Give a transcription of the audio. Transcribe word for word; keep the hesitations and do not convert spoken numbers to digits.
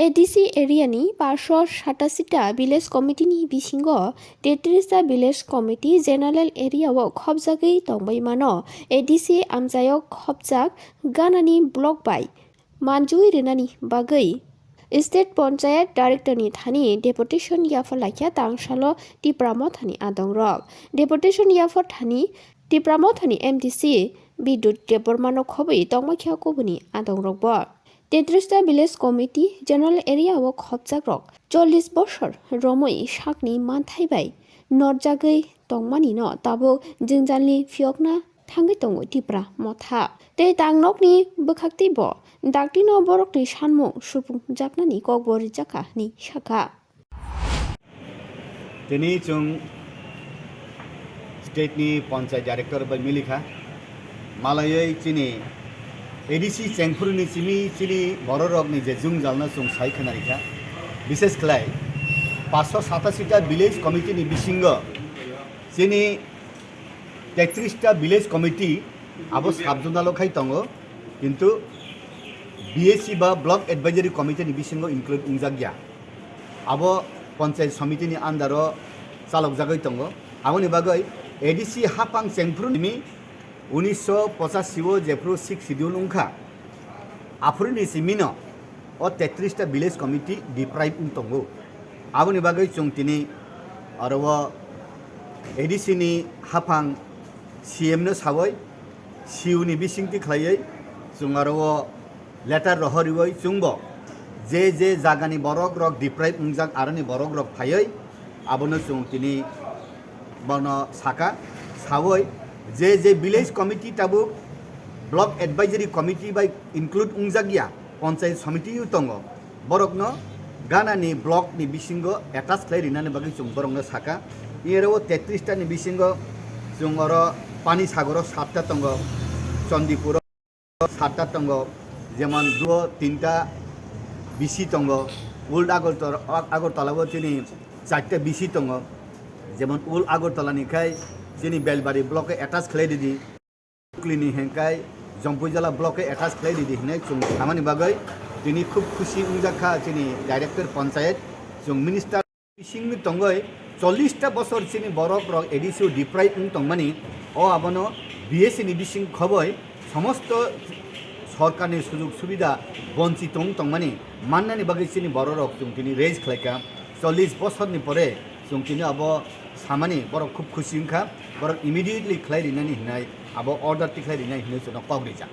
A D C area ni paanch sho satasita village committee ni bisingo tetris ta village committee general area o khopjagwi tongbai mano. A D C amchaio khopjak ganani block bai manjui rinani bagwi State Panchayat Director ni thani deputation yapha laikha tangsalo Tipra Motha ni adongrok. Deputation yapha thani Tipra Motha ni M D C Bidut Debbarma no khobwi tongma khe kubuni adongrok bo. Tetris ta Village Committee General Area o khopjakrok chollish bosor romwi sakni manthai bai norjagwi tongmani no tabuk jwngjalni phiyokna thangwi tongo Tipra Motha. Tei tangnokni bwkhak teibo daktino borokni sanmung supungjaknani kokbo rijak kha hwnwi sakha. Tini chwng state ni Panchayat Director bai milikha. Malaiwi chini A D C chengphuru ni simi chini bororok ni je jwngjalno chwng sai khna rikha. Bishes khlai paanch sho satasita village committee ni bisingo chini tetris ta village committee abo sub zonal o khai tongo, kintu B A C ba Block Advisory Committee ni bisingo include wngjak ya. Abo Panchayat Samiti ni under o chalokjagwi tongo. Aboni bagwi A D C haphang chengphuru ni unisho pochashi o jephuru sixth schedule wngkha, aphuru ni simino o tetris ta village committee deprive wng tongo. Aboni bagwi chwng tini oro o A D C ni haphang C M no sawi, C E O ni bisingtwi khlaiwi chwng oro o letter rohoriwi chwngbo je je jagani borok rok deprive wngjak aroni borok rok phaiwi abono chwng tini bono saka, sawi je je village committee tabuk block advisory committee bai include wngjak ya, panchayat samiti o tongo, borokno ganani block ni bisingo attach khlai rinani bagwi chwng borokno saka. Iyero o tetris ta ni bisingo chwng oro Pani Sagoro satta tongo, Chandipuro satta tongo, jemon duo tinta B C tongo, Old Agartala, Agartala o chini charta B C tongo, jemon Old Agartala ni khai chini Belbari block o attach khlai ridi, Hukli ni hengkai Jampuijala block o attach khlai ridi hinwi chwng samani bagwi tini khub khusi wngjak kha chini director panchayat, chwng minister. Bisingni tongoi chollish ta bosor chini borok rok A D C o deprive wng tongmani, o abono B A C ni bising khoboi somosto sorkarni sujug subida bonchito wng tongmani mannani bagwi chini borok rok chwng tini raise khlaikha. Chollish bosorni pore chwng tini abo samani borok khub khusi wngkha, borok immediately khlai rinani hinwi abo order tikhlai rinai hinwi chwngno kok rijak.